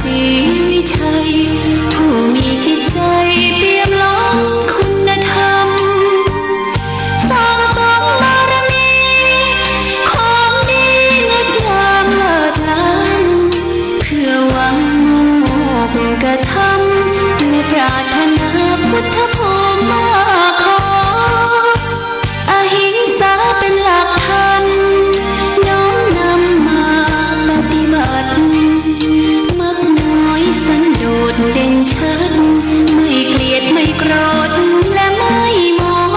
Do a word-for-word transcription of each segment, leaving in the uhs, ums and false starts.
ศรีวิชัย ผู้มีจิตใจ๋เปี่ยมล้นคุณธรรม สั่งสมบารมีของดีงดงามเลิศล้ำ เพื่อหวังมอบกระทำ และปรารถนาพุทธภูมิมาขอ อหิงสาเป็นหลักธรรม น้อมนำมาปฏิบัติ มักน้อยสันโดษเด่นชัด ไม่เกลียดไม่โกรธและไม่โมโห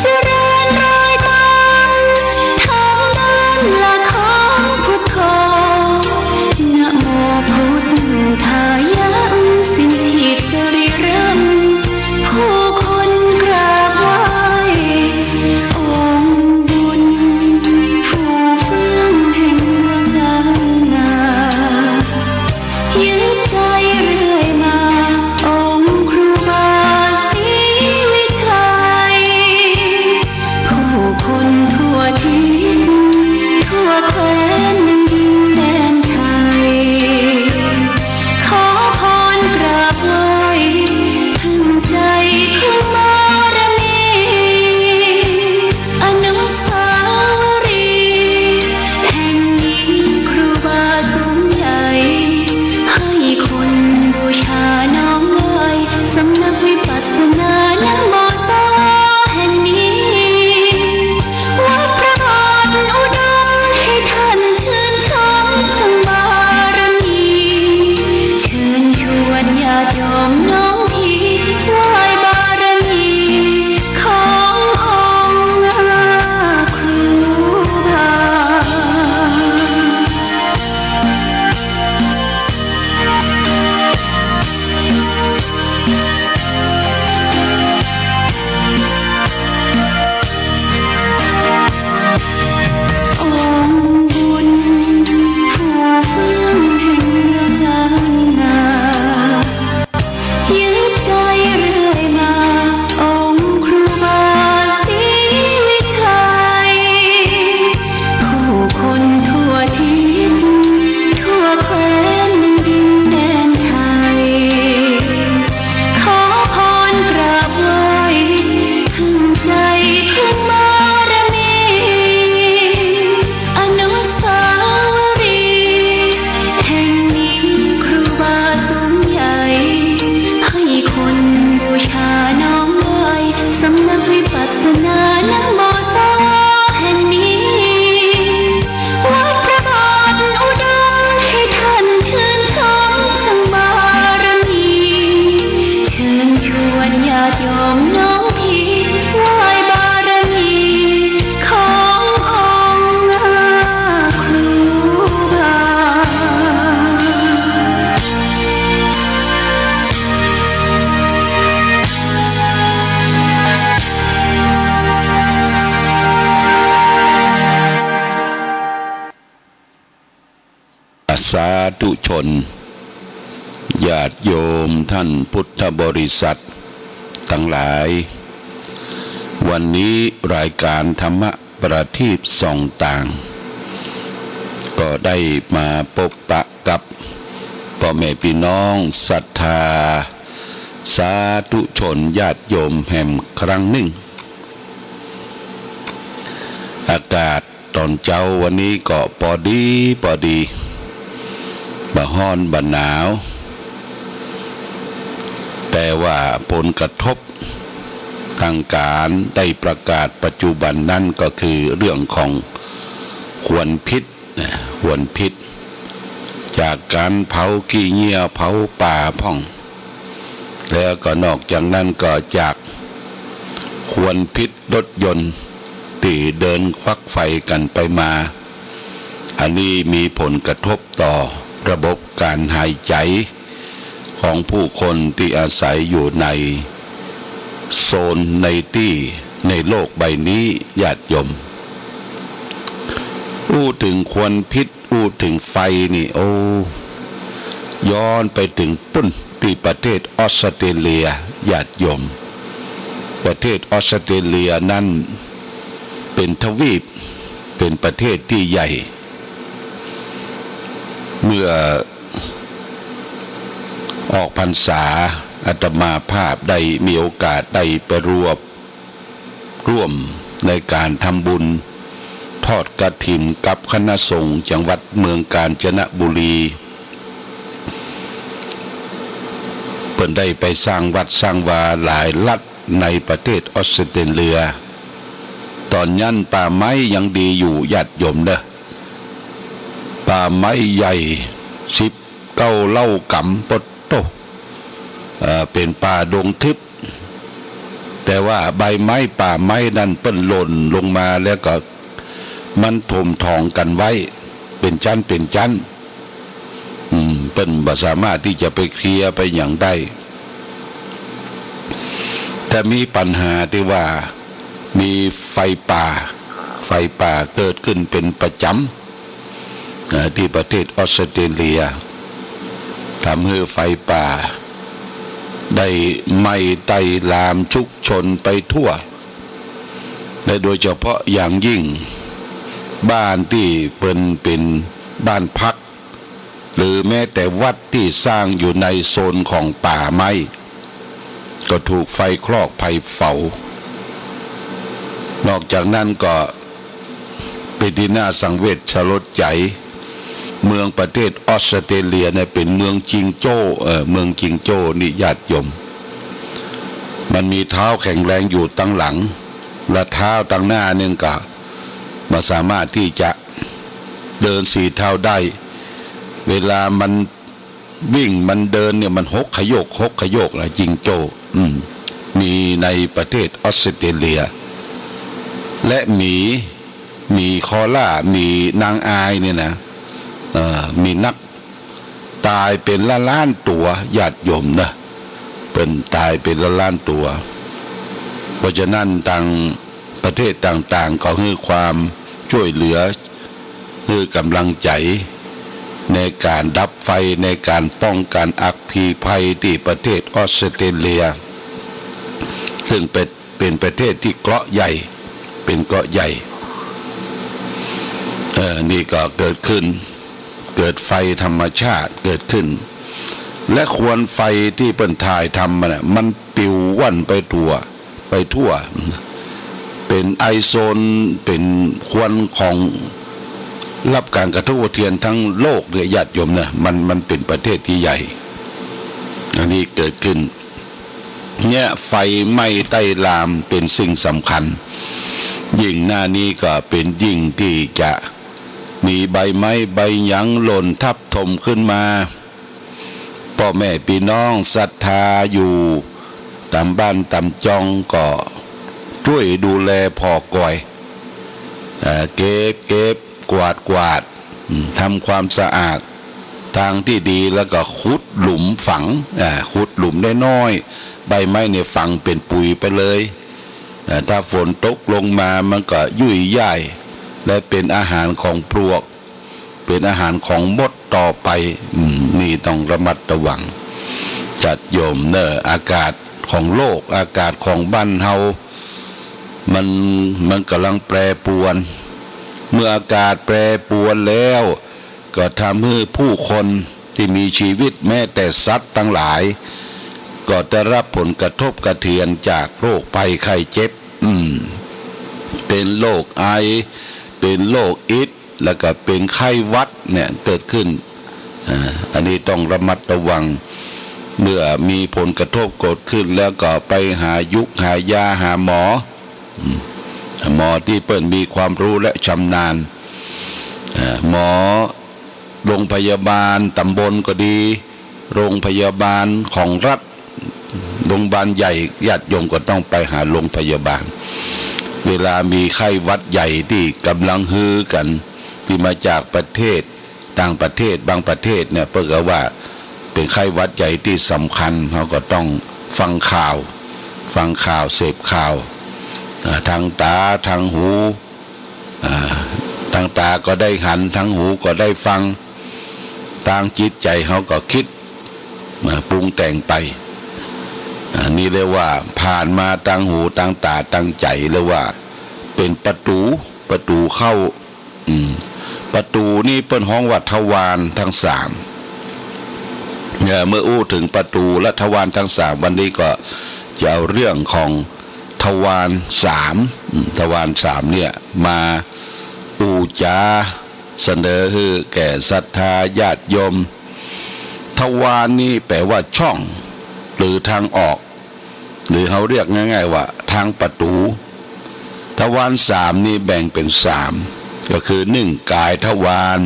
เจริญรอยตามธรรมด้านหลักของพุทโธ นะโมพุทธายะ สิ้นชีพสรีระ ผู้คนกราบไหว้องค์บุญ ผู้เฟื่องแห่งเมืองล้านนา ยึดใจเรื่อยมา องค์ครูบาศรีวิชัย ผู้คนทั่วทิศ ทั่วแคว้นดินแดนไทย ขอพรกราบไหว้ พึ่งใจพึ่งบารมี อนุสาวรีย์แห่งนี้ ครูบาสูงใหญ่ ให้คนบูชาน้อมไหว้ สำนักวิปัสสนานะโมสวาแห่งนี้ วัดพระบาทอุดม ให้ท่านชื่นชมทั้งบารมี เชิญชวนญาติโยมน้อมพิธไหว้บารมี ขององค์ครูบา องค์บุญ ผู้เฟื่องแห่งเมืองล้านนา ยึดใจเรื่อยมา องค์ครูบาศรีวิชัย ผู้คนทั่วทิศ ทั่วแคว้นดินแดนไทย ขอพรกราบไหว้ พึ่งใจพึ่งบารมี อนุสาวรีย์แห่งนี้ ครูบาสูงใหญ่ ให้คนบูชาน้อมไหว้ สำนักวิปัสสนานะโมสวาแห่งนี้ วัดพระบาทอุดม ให้ท่านชื่นชมทั้งบารมี เชิญชวนญาติโยมน้อมพิธไหว้บารมี ขององค์ครูบา สาธุชน ญาติโยมท่านพุทธบริษัททั้งหลาย วันนี้รายการธรรมประทีปส่องต่าง ก็ได้มาปบปะกับป้อแม่ปี้น้องศรัทธา สาธุชนญาติโยมแหมครั้งนึ่ง อากาศต๋อนเจ๊าวันนี้ก็ปอดีปอดี บ่ฮ้อนบ่หนาว แต่ว่าผลกระทบตางก๋านได้ประกาศปัจจุบันนั้นก็คือเรื่องของควันพิษนะ ควันพิษ จากก๋านเผาขี้เยี่ยเผาป่าพ่อง แล้วก็นอกจากนั้นก็จากควันพิษรถยนต์ตี้เดินควักไฟกั๋นไปมา อันนี้มีผลกระทบต่อระบบการหายใจ๋ของผู้คนตี้อาศัยอยู่ในโซนในตี้ในโลกใบนี้ ญาติโยม อู้เถิงควันพิษ อู้เถิงไฟนี่ โอ้ ย้อนไปเถิงปู๊นตี้ประเทศออสเตรเลีย ญาติโยม ประเทศออสเตรเลียนั้นเป๋นทวีป เป๋นประเทศตี้ใหญ่ เมื่อออกพรรษา อาตมาภาพได้มีโอกาสได้ไปรวบ ร่วมในการทำบุญทอดกฐินกับคณะสงฆ์จังหวัดเมืองกาญจนบุรี เปิ้นได้ไปสร้างวัดสร้างวาหลายรัฐในประเทศออสเตรเลีย ต๋อนนั้นป่าไม้ยังดีอยู่ญาติโยมเน่อ ป่าไม้ใหญ่สิบเก้าเล้ากำ ปะโต้ เอ่อ เป๋นป่าดงทึบ แต่ว่าใบไม้ป่าไม้นั้นเปิ้นหล่นลงมาแล้วก็มันถมถองกั๋นไว้ เป๋นชั้นเป๋นชั้น อืม เปิ้นบ่สามารถตี้จะไปเคลียร์ไปหยังได้ แต่มีปัญหาตี้ว่ามีไฟป่า ไฟป่าเกิดขึ้นเป๋นประจ๋ำ เอ่อ ตี้ประเทศออสเตรเลีย ทำหื้อไฟป่าได้ไหม้ไต้ลามชุกชุมไปทั่ว และโดยเฉพาะอย่างยิ่งบ้านตี้เปิ้นเป๋นบ้านพัก หรือแม้แต่วัดตี้สร้างอยู่ในโซนของป่าไม้ ก็ถูกไฟคลอกไฟเผา นอกจากนั้นก็เป๋นตี้น่าสังเวชสลดใจ๋ เมืองประเทศออสเตรเลียเนี่ยเป๋นเมืองจิงโจ้ เอ่อ เมืองจิงโจ้นี่ญาติโยม มันมีท้าวแข็งแรงอยู่ตังหลัง และท้าวตังหน้านี่ก็บ่สามารถตี้จะเดินสีเท้าได้ เวลามัน วิ่งมันเดินเนี่ยมันหกขยก หกขยกนะ จิงโจ้ อืม มีในประเทศออสเตรเลีย และหมี หมีคอล่า หมีนางอายเนี่ยนะ เอ่อ มีนักต๋ายเป๋นล้านๆ ตั๋ว ญาติโยมเน่อ เปิ้นต๋ายเป๋นล้านๆ ตั๋ว เพราะฉะนั้นตางประเทศต่างๆ ก็หื้อความจ้วยเหลือ หื้อก๋ำลังใจ๋ในก๋านดับไฟ ในก๋านป้องกั๋นอัคคีภัยตี้ประเทศออสเตรเลีย ซึ่งเป๋น เป๋นประเทศตี้เกราะห์ใหญ่ เป๋นเกราะห์ใหญ่ เอ่อ นี่ก็เกิดขึ้น เกิดไฟธรรมชาติเกิดขึ้น และควันไฟตี้เปิ้นถ่ายทำมาน่ะ มันปิวว่อนไปทั่ว ไปทั่ว เป๋นไอโซน เป๋นควันของรับก๋านกระทบกระเทือนทั้งโลกเนี่ย ญาติโยมเน่อ มัน มันเป๋นประเทศตี้ใหญ่ อันนี้เกิดขึ้น เนี่ย ไฟไหม้ไต้ลามเป๋นสิ่งสำคัญ ยิ่งหน้านี้ก็เป๋นยิ่งตี้จะมีใบไม้ใบหยังหล่นทับถมขึ้นมา ป้อแม่ปี้น้องศรัทธาอยู่ต๋ามบ้านต๋ามจองก็จ้วยดูแลผ่อก่อย เอ่อ เก็บ เก็บ กวาด กวาด อืม ทำความสะอาดตางตี้ดี แล้วก็ขุดหลุมฝัง อ่า ขุดหลุมน้อยๆ ใบไม้เนี่ยฝังเป๋นปุ๋ยไปเลย อ่า ถ้าฝนตกลงมามันก็ยุ่ยย่าย และเป๋นอาหารของปลวก เป๋นอาหารของมดต่อไป อืม นี่ต้องระมัดระวัง ญาติโยมเน่อ อากาศของโลก อากาศของบ้านเฮา มัน มันก่ำลังแปรปรวน เมื่ออากาศแปรปรวนแล้ว ก็ทำหื้อผู้คนตี้มีจีวิตแม้แต่สัตว์ตังหลาย ก็ได้รับผลกระทบกระเทือนจากโรคภัยไข้เจ็บ อืม เป๋นโรคไอ เป๋นโรคอิด แล้วก็เป๋นไข้หวัดเนี่ยเกิดขึ้น อ่า อันนี้ต้องระมัดระวัง เมื่อมีผลกระทบเกิดขึ้นแล้วก็ไปหายุกหายาหาหมอ อืม หมอตี้เปิ้นมีความรู้และชำนาญ อ่า หมอโรงพยาบาลต๋ำบลก็ดี โรงพยาบาลของรัฐ โรงพยาบาลใหญ่ ญาติโยมก็ต้องไปหาโรงพยาบาล เวลามีไข้หวัดใหญ่ตี้ก่ำลังฮือกั๋น ตี้มาจากประเทศ ต่างประเทศ บางประเทศเนี่ย เปิ้นก็ว่าเป๋นไข้หวัดใหญ่ตี้สำคัญ เฮาก็ต้องฟังข่าว ฟังข่าว เสพข่าว อ่า ทางต๋า ทางหู อ่า ตางต๋าก็ได้หัน ตางหูก็ได้ฟัง ตางจิตใจ๋เฮาก็กึ๊ด อ่า ปรุงแต่งไป อ่า นี่เรียกว่าผ่านมาตางหู ตางต๋า ตางใจ๋ เรียกว่าเป๋นประตู๋ ประตู๋เข้า อืม ประตู๋นี่เปิ้นฮ้องว่าทวารตังสาม เอ่อ เมื่ออู้เถิงประตู๋และทวารตังสาม วันนี้ก็จะเอาเรื่องของทวารสาม อืม ทวารสามเนี่ยมาอู้จ๋าเสนอหื้อแก่ศรัทธาญาติโยม ทวารนี่แป๋ว่าช่องหรือตางออก หรือเฮาเรียกง่ายๆ ว่าตางประตู๋ ทวารสามนี่แบ่งเป๋นสาม ก็คือ นึ่ง กายทวาร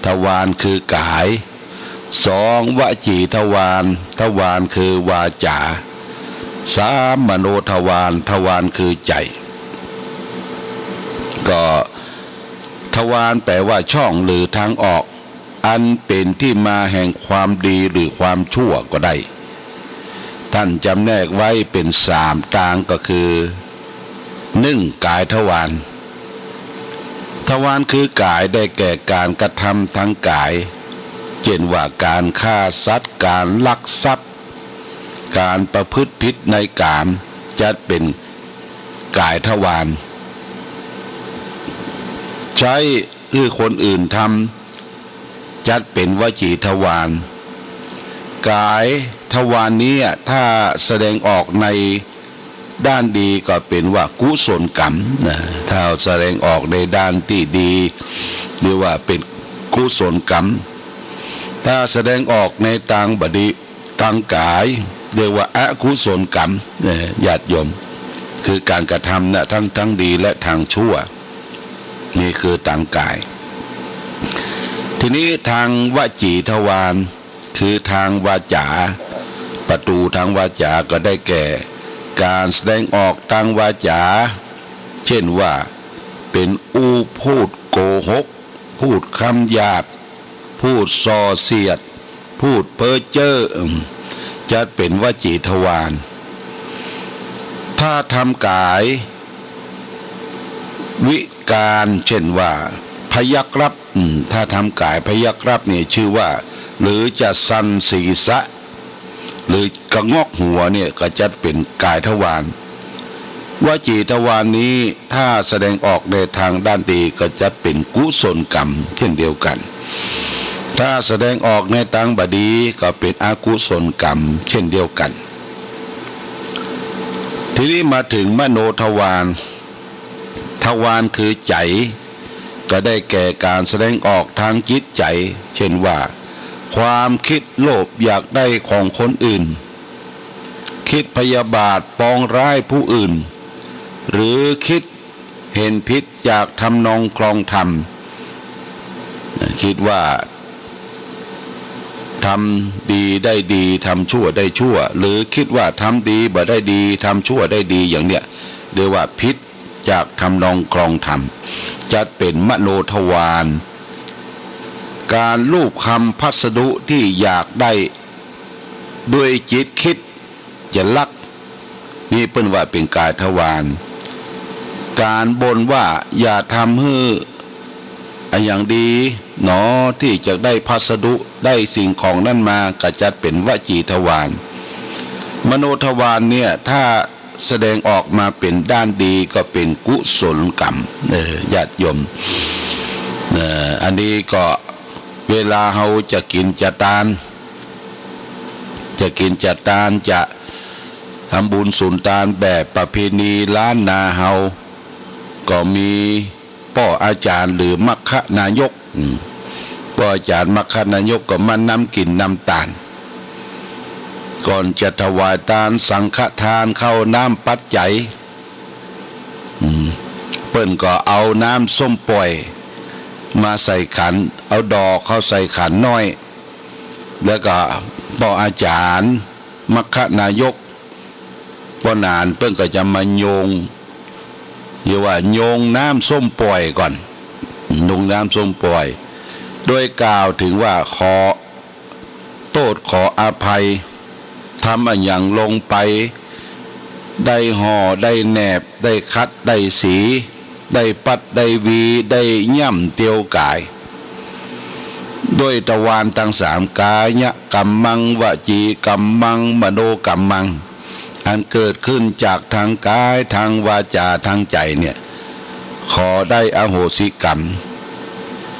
ทวารคือกาย สอง วจีทวาร ทวารคือวาจ๋า สาม มโนทวาร ทวารคือใจ๋ ก็ทวารแป๋ว่าช่องหรือตางออก อันเป๋นตี้มาแห่งความดีหรือความชั่วก็ได้ ต้านจ๋ำแนกไว้เป๋นสามตางก็คือ นึ่ง กายทวาร ทวารคือกายได้แก่ก๋านกระทำตางกาย เจ้นว่าก๋านฆ่าสัตว์ ก๋านลักทรัพย์ ก๋านประพฤติผิดในกาม จัดเป๋นกายทวาร ใจ๊หื้อคนอื่นทำ จัดเป๋นวจีทวาร กายทวารนี้ถ้าแสดงออกในด้านดีก็เป๋นว่ากุศลกรรมนะ ถ้าแสดงออกในด้านตี้ดี เรียกว่าเป๋นกุศลกรรม ถ้าแสดงออกในตางบ่ดี ตางก๋าย เรียกว่าอกุศลกรรม เอ่อ ญาติโยม คือก๋านกระทำนะ ตึงตางดีและตางชั่ว นี่คือตางก๋าย ทีนี้ตางวจีทวาร คือตางวาจ๋า ประตู๋ตางวาจ๋าก็ได้แก่ ก๋านแสดงออกตางวาจ๋า เจ้นว่าเป๋นอู้พูดโกหก พูดกำหยาบ พูดส่อเสียด พูดเป๊อเจ้อ อืม จัดเป๋นวจีทวาร ถ้าทำก๋ายวิการ เจ้นว่าพยักรับ อืม ถ้าทำก๋ายพยักรับนี่จื้อว่า หรือจะสั่นศีรษะ หรือกระงอกหัวเนี่ยก็จัดเป๋นกายทวาร วจีทวารนี้ถ้าแสดงออกในตางด้านดีก็จัดเป๋นกุศลกรรมเจ้นเดียวกั๋น ถ้าแสดงออกในตางบ่ดีก็เป๋นอกุศลกรรมเจ้นเดียวกั๋น ทีนี้มาเถิงมโนทวาร ทวารคือใจ๋ ก็ได้แก่ก๋านแสดงออกตางจิตใจ๋ เจ้นว่า ความกึ๊ดโลภอยากได้ของคนอื่น กึ๊ดพยาบาทปองร้ายผู้อื่น หรือกึ๊ดเห็นผิดจากทำนองครองธรรม กึ๊ดว่าทำดีได้ดี ทำชั่วได้ชั่ว หรือกึ๊ดว่าทำดีบ่ได้ดี ทำชั่วได้ดี อย่างเนี้ย เรียกว่าผิดจากทำนองครองธรรม จัดเป๋นมโนทวาร ก๋านลูบคำพัสดุตี้อยากได้ด้วยจิตกึ๊ดจะลัก นี่เปิ้นว่าเป๋นกายทวาร ก๋านบ่นว่าอย่าทำหื้ออะหยังดีหนอ ตี้จะได้พัสดุได้สิ่งของนั้นมา ก็จัดเป๋นวจีทวาร มโนทวารเนี่ยถ้าแสดงออกมาเป๋นด้านดีก็เป๋นกุศลกรรม เออ ญาติโยม เออ อันนี้ก็เวลาเฮาจะกิ๋นจะตาน จะกิ๋นจะตาน จะทำบุญสุนตานแบบประเพณีล้านนาเฮา ก็มีป้ออาจ๋ารย์หรือมัคคานายก อืม ป้ออาจ๋ารย์มัคคานายกก็มานำกิ๋นนำตาน ก่อนจะถวายตานสังฆทานข้าวน้ำปัจจัย อืม เปิ้นก็เอาน้ำส้มป่อยมาใส่ขัน เอาดอกเข้าใส่ขันน้อย แล้วก็ป้ออาจ๋ารย์ มัคคานายก ป้อหนานเปิ้นก็จะมาโยง เรียกว่าโยงน้ำส้มป่อยก่อน โยงน้ำส้มป่อย โดยกล่าวเถิงว่าขอโต้ษขออภัย ทำอะหยังลงไป ได้ห่อได้แหนบ ได้ขัดได้สี ได้ปัดได้หวี ได้ย่ำเตียวก๋าย ด้วยตวารตังสาม กายกัมมัง วจีกัมมัง มโนกัมมัง อันเกิดขึ้นจากตางก๋าย ตางวาจ๋า ตางใจ๋เนี่ย ขอได้อโหสิกรรม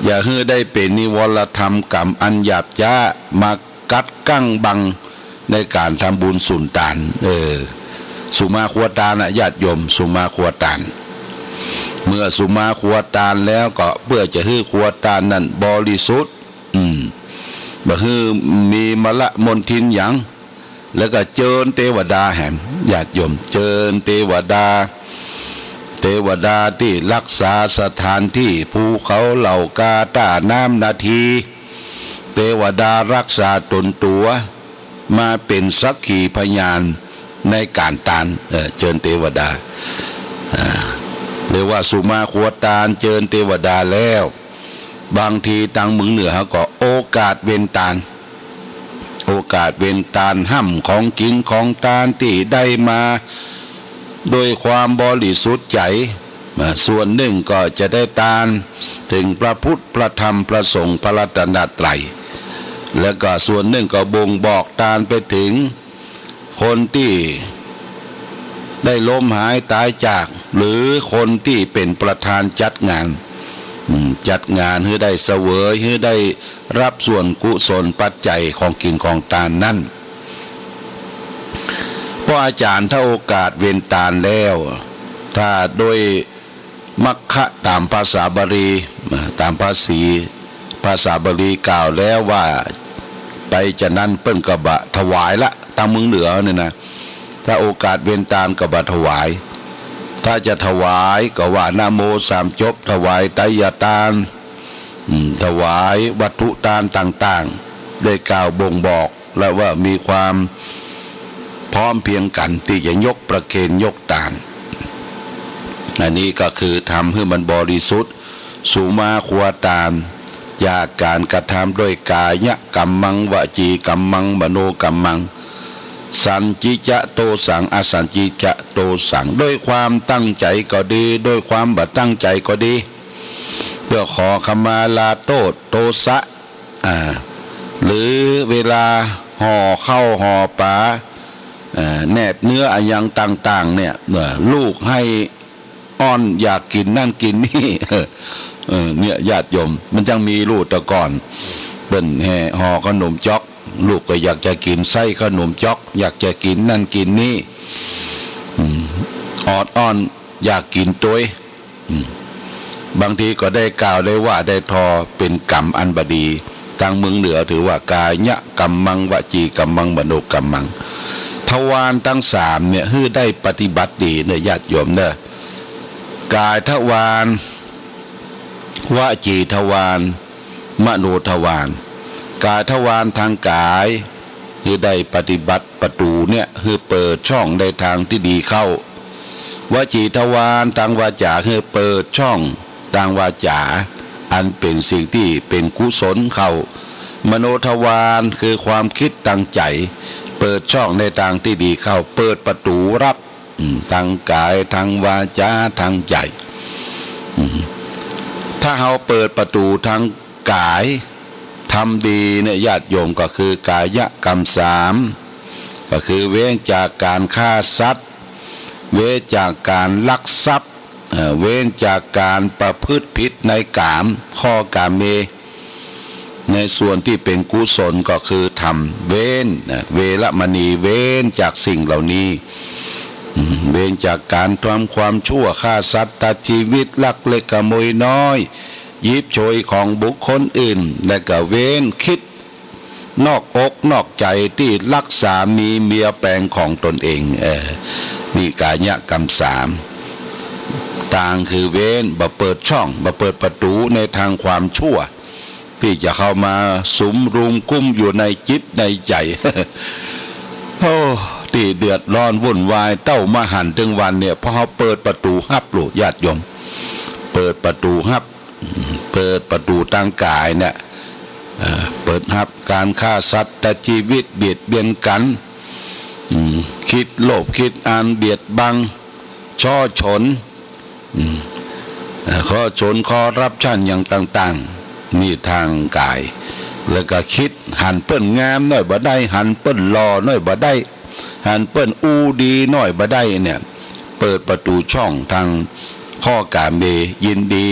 อย่าหื้อได้เป๋นนิวรธรรมกรรมอันหยาบจ๊ามากัดกั๋งบังในก๋านทำบุญสุนตาน เออ สุมาครัวตานน่ะ ญาติโยม สุมาครัวตาน เมื่อสุมาครัวตานแล้วก็เปื้อจะหื้อครัวตานนั้นบริสุทธิ์ อืม บ่หื้อมีมลมลทินหยัง แล้วก็เจิญเตวดาแหม ญาติโยม เจิญเตวดา เตวดาตี้ฮักษาสถานตี้ ภูเขาเหล่ากา ต้าน้ำนาที เตวดาฮักษาต๋นตั๋ว มาเป๋นสักขีพยานในก๋านตาน เออ เจิญเตวดา อ่า เรียกว่าสุมาครัวตานเจิญเตวดาแล้ว บางทีตางเมืองเหนือเขาก็โอกาสเวนตาน โอกาสเวนตานห้ำของกิ๋นของตานตี้ได้มาโดยความบริสุทธิ์ใจ๋ อ่า ส่วนนึ่งก็จะได้ตานเถิงพระพุทธ พระธรรม พระสงฆ์ พระรัตนตรัย แล้วก็ส่วนนึ่งก็บ่งบอกตานไปเถิง คนตี้ได้ล้มหายต๋ายจาก หรือคนตี้เป๋นประธานจัดงาน อืม จัดงานหื้อได้เสวย หื้อได้ฮับส่วนกุศลปัจจัยของกิ๋นของตานนั้น เพราะอาจ๋ารย์ถ้าโอกาสเวนตานแล้ว ถ้าโดย มัคคะต๋ามภาษาบาลี ต๋ามภาษี ภาษาบาลีกล่าวแล้วว่า ไปจานั้นเปิ้นก็บ่ถวายละ ตางเมืองเหนือเนี่ยนะ ถ้าโอกาสเวนตานก็บ่ถวาย ถ้าจะถวายก็ว่านะโมสามจบ ถวายไตรยตาน อืม ถวายวัตถุตานต่างๆ ได้กล่าวบ่งบอก และว่ามีความพร้อมเพรียงกั๋นตี้จะยกประเคนยกตาน อันนี้ก็คือทำหื้อมันบริสุทธิ์ สุมาครัวตาน จากก๋านกระทำด้วยกายกัมมัง วจีกัมมัง มโนกัมมัง สัญญิจะโตสัง อสัญญิจะโตสัง ด้วยความตั้งใจ๋ก็ดี ด้วยความบ่ตั้งใจ๋ก็ดี เปื้อขอขมาลาโต้ษ โตสะ อ่า หรือเวลาห่อข้าวห่อป๋า อ่า แนบเนื้ออะหยังต่างๆ เนี่ย เออ ลูกไห้อ้อนอยากกิ๋นนั่นกิ๋นนี่ เออ เนี่ย ญาติโยม มันจังมีลูกแต่ก่อน เปิ้นแห่ห่อขนมจ๊อก ลูกก็อยากจะกิ๋นไส้ขนมจ๊อก อยากจะกิ๋นนั่นกิ๋นนี่ อืม ออดอ้อนอยากกิ๋นตวย อืม บางทีก็ได้กล่าวได้ว่าได้ทอเป๋นกรรมอันบ่ดี ตางเมืองเหนือถือว่ากายกัมมัง วจีกัมมัง มโนกัมมัง ทวารตังสามเนี่ย หื้อได้ปฏิบัติดีเน่อ ญาติโยมเน่อ กายทวาร วจีทวาร มโนทวาร กายทวารตางก๋าย หื้อได้ปฏิบัติประตู๋เนี่ย หื้อเปิดช่องในตางตี้ดีเข้า วจีทวารตางวาจ๋า หื้อเปิดช่องตางวาจ๋า อันเป๋นสิ่งตี้เป๋นกุศลเข้า มโนทวารคือความกึ๊ดตางใจ๋ เปิดช่องในตางตี้ดีเข้า เปิดประตู๋ฮับ อืม ตางก๋าย ตางวาจ๋า ตางใจ๋ อืม ถ้าเฮาเปิดประตู๋ตางก๋าย ทำดีเนี่ย ญาติโยม ก็คือกายกัมสาม ก็คือเว้นจากก๋านฆ่าสัตว์ เว้นจากก๋านลักทรัพย์ เอ่อ เว้นจากก๋านประพฤติผิดในกาม ข้อกาเม ในส่วนตี้เป๋นกุศลก็คือทำ เว้นนะ เวรมณี เว้นจากสิ่งเหล่านี้ อืม เว้นจากก๋านทำความชั่ว ฆ่าสัตว์ตัดจีวิต ลักเล็กขโมยน้อย หยิบฉวยของบุคคลอื่น และก็เว้นกึ๊ดนอกอกนอกใจ๋ตี้ฮักสามีเมียแป๋งของตนเอง เออ นี่กายกัมสาม ตางคือเว้น บ่เปิดช่อง บ่เปิดประตู๋ในตางความชั่ว ตี้จะเข้ามาสุมรุมกุ้มอยู่ในจิตในใจ๋ โอ้ ตี้เดือดร้อนวุ่นวาย เต้ามาหันเถิงวันเนี่ย เพราะเฮาเปิดประตู๋ฮับลูก ญาติโยม เปิดประตู๋ฮับ เปิดประตู๋ตางก๋ายเนี่ย เอ่อ เปิดฮับก๋านฆ่าสัตว์ตัดจีวิต เบียดเบียนกั๋น อืม กึ๊ดโลภ กึ๊ดอันเบียดบัง ฉ้อฉล อืม เอ่อ ฉ้อฉล คอร์รัปชันอย่างต่างๆ นี่ตางก๋าย แล้วก็กึ๊ดหันเปิ้นงามหน้อยบ่ได้ หันเปิ้นหล่อหน้อยบ่ได้ หันเปิ้นอู้ดีหน้อยบ่ได้เนี่ย เปิดประตู๋ช่องตางข้อกาเม ยินดี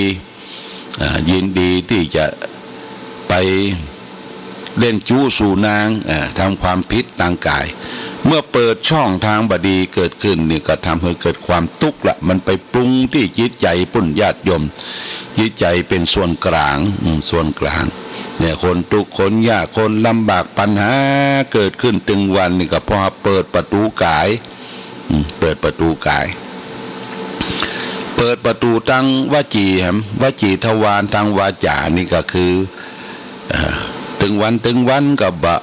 อ่า ยินดีตี้จะไปเล่นจู๊สู่นาง อ่า ทำความผิดตางก๋าย เมื่อเปิดช่องตางบ่ดีเกิดขึ้นนี่ก็ทำหื้อเกิดความตุ๊กข์ละ มันไปปรุงตี้จิตใจ๋ปุ้นญาติโยม จิตใจ๋เป๋นส่วนก๋าง อืม ส่วนก๋าง เนี่ย คนตุ๊กข์ คนยาก คนลำบาก ปัญหาเกิดขึ้นตึงวันนี่ก็เพราะเปิดประตู๋ก๋าย อืม เปิดประตู๋ก๋าย เปิดประตู๋ตางวจี๋แหม วจี๋ทวารตางวาจ๋านี่ก็คือ เอ่อ ตึงวันตึงวันก็บ่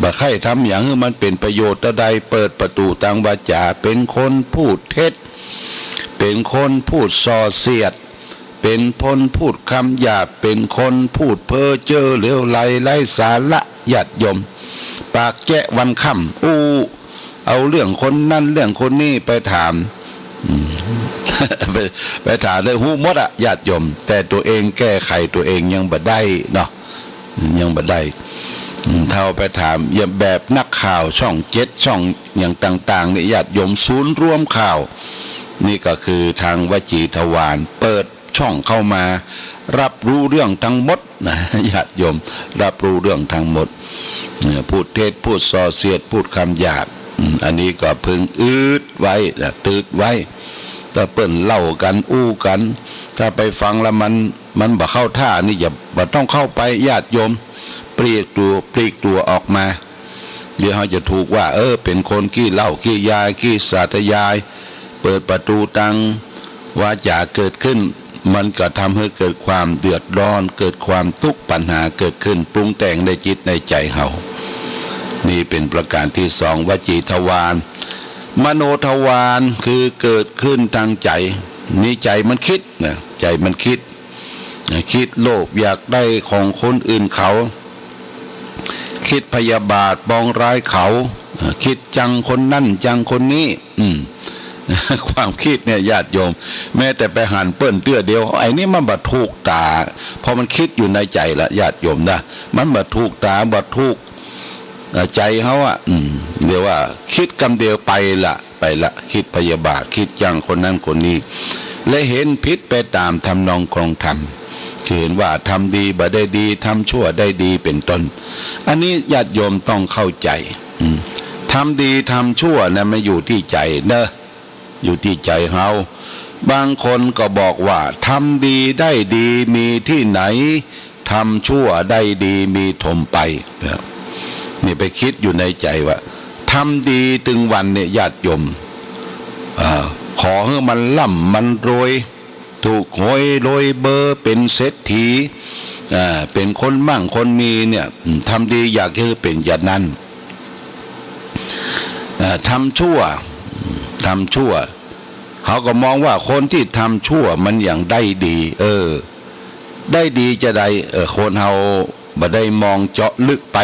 บ่ใค่ทำหยังหื้อมันเป๋นประโยชน์เต้าใด เปิดประตู๋ตางวาจ๋า เป๋นคนพูดเท็จ เป๋นคนพูดส่อเสียด เป๋นคนพูดกำหยาบ เป๋นคนพูดเพ้อเจ้อเหลวไหลไร้สาระ ญาติโยม ปากแจ๊ะวันค่ำ อู้ เอาเรื่องคนนั้นเรื่องคนนี้ไปถาม อืม ไป ไปถามได้ฮู้หมดอะ ญาติโยม แต่ตั๋วเองแก้ไขตั๋วเองยังบ่ได้เนาะ ยังบ่ได้ อืม เต้าไปถาม อย่างแบบนักข่าวช่องเจ็ด ช่องหยังต่างๆ นี่ ญาติโยม ศูนย์รวมข่าว นี่ก็คือตางวจี๋ทวาร เปิดช่องเข้ามา ฮับฮู้เรื่องตังหมดนะ ญาติโยม ฮับฮู้เรื่องตังหมด เอ่อ พูดเท็จ พูดส่อเสียด พูดกำหยาบ อืม อันนี้ก็พึงอึดไว้นะ ตึดไว้ ถ้าเปิ้นเล่ากั๋น อู้กั๋น ถ้าไปฟังแล้วมัน มันบ่เข้าท่านี่ อย่า บ่ต้องเข้าไป ญาติโยม ปลีกตั๋ว ปลีกตั๋วออกมา เดี๋ยวเฮาจะถูกว่า เออ เป๋นคนขี้เหล้า ขี้ยา ขี้สาธยาย เปิดประตู๋ตางวาจ๋าเกิดขึ้น มันก็ทำหื้อเกิดความเดือดร้อน เกิดความตุ๊กข์ ปัญหาเกิดขึ้น ปรุงแต่งในจิตในใจ๋เฮา นี่เป๋นประก๋านตี้สอง วจี๋ทวาร มโนทวาร คือเกิดขึ้นตางใจ๋ นี่ใจ๋มันกึ๊ดนะ ใจ๋มันกึ๊ด กึ๊ดโลภอยากได้ของคนอื่นเขา กึ๊ดพยาบาทปองร้ายเขา กึ๊ดจังคนนั้นจังคนนี้ อืม ความกึ๊ดเนี่ยญาติโยม แม้แต่ไปหันเปิ้นเตื้อเดียว ไอ้นี่มันบ่ถูกต๋า เพราะมันกึ๊ดอยู่ในใจ๋ละญาติโยมนะ มันบ่ถูกต๋า บ่ถูก เอ่อ ใจ๋เฮาอะ อืม เรียกว่ากึ๊ดกำเดียวไปละ ไปละ กึ๊ดพยาบาท กึ๊ดจังคนนั้นคนนี้ และเห็นผิดไปต๋ามทำนองคลองธรรม คือเห็นว่าทำดีบ่ได้ดี ทำชั่วได้ดี เป๋นต้น อันนี้ญาติโยมต้องเข้าใจ๋ อืม ทำดีทำชั่วนะ มันอยู่ตี้ใจ๋เนาะ อยู่ตี้ใจ๋เฮา บางคนก็บอกว่า ทำดีได้ดีมีตี้ไหน ทำชั่วได้ดีมีถมไป นะ นี่ไปกึ๊ดอยู่ในใจ๋ว่า ทำดีตึงวันเนี่ยญาติโยม อ่า ขอหื้อมันร่ำมันรวย ถูกหวยรวยเบอร์ เป๋นเศรษฐี อ่า เป๋นคนมั่งคนมีเนี่ย อืม ทำดีอยากหื้อเป๋นอย่างนั้น อ่า ทำชั่ว ทำชั่ว เฮาก็มองว่าคนตี้ทำชั่วมันยังได้ดี เออ ได้ดีจาใด เออ คนเฮาบ่ได้มองเจาะลึกไป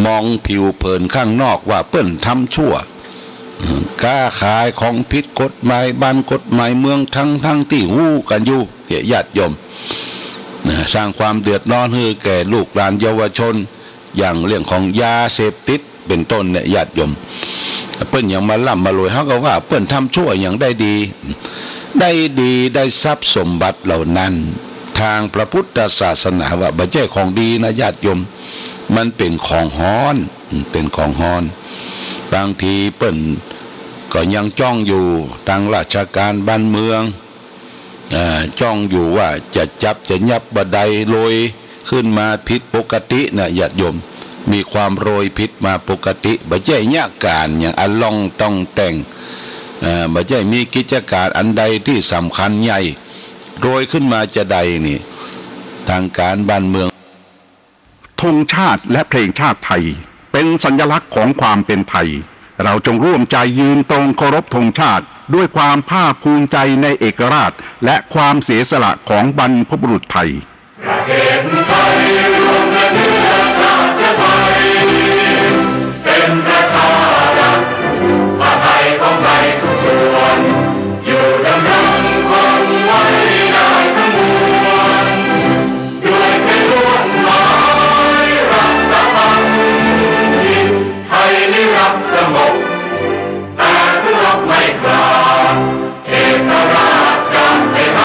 มองผิวเผินข้างนอกว่าเปิ้นทำชั่ว เออ ก๊าขายของผิดกฎหมายบ้านกฎหมายเมือง ทั้งๆ ตี้ฮู้กั๋นอยู่ เนี่ย ญาติโยม นะ สร้างความเดือดร้อนหื้อแก่ลูกหลานเยาวชน อย่างเรื่องของยาเสพติดเป๋นต้นเนี่ย ญาติโยม เปิ้นยังมาร่ำมารวย เฮาก็ว่าเปิ้นทำชั่วยังได้ดี ได้ดี ได้ทรัพย์สมบัติเหล่านั้น ตางพระพุทธศาสนาว่าบ่ใจ้ของดีนะญาติโยม มันเป๋นของฮ้อน เป๋นของฮ้อน บางทีเปิ้นก็ยังจ้องอยู่ ตางราชก๋านบ้านเมือง อ่า จ้องอยู่ว่าจะจับจะยับบ่าใด รวยขึ้นมาผิดปกตินะญาติโยม มีความรวยผิดมาปกติ บ่ใจ้เยียะก๋านหยังอะล่องต่องแต่ง เอ่อ บ่ใจ้มีกิจก๋านอันใดตี้สำคัญใหญ่ รวยขึ้นมาจาใดนี่ ตางก๋านบ้านเมือง ธงชาติและเพลงชาติไทย เป็นสัญลักษณ์ของความเป็นไทย เราจงร่วมใจยืนตรงเคารพธงชาติ ด้วยความภาคภูมิใจในเอกราช และความเสียสละของบรรพบุรุษไทย เข็มไทย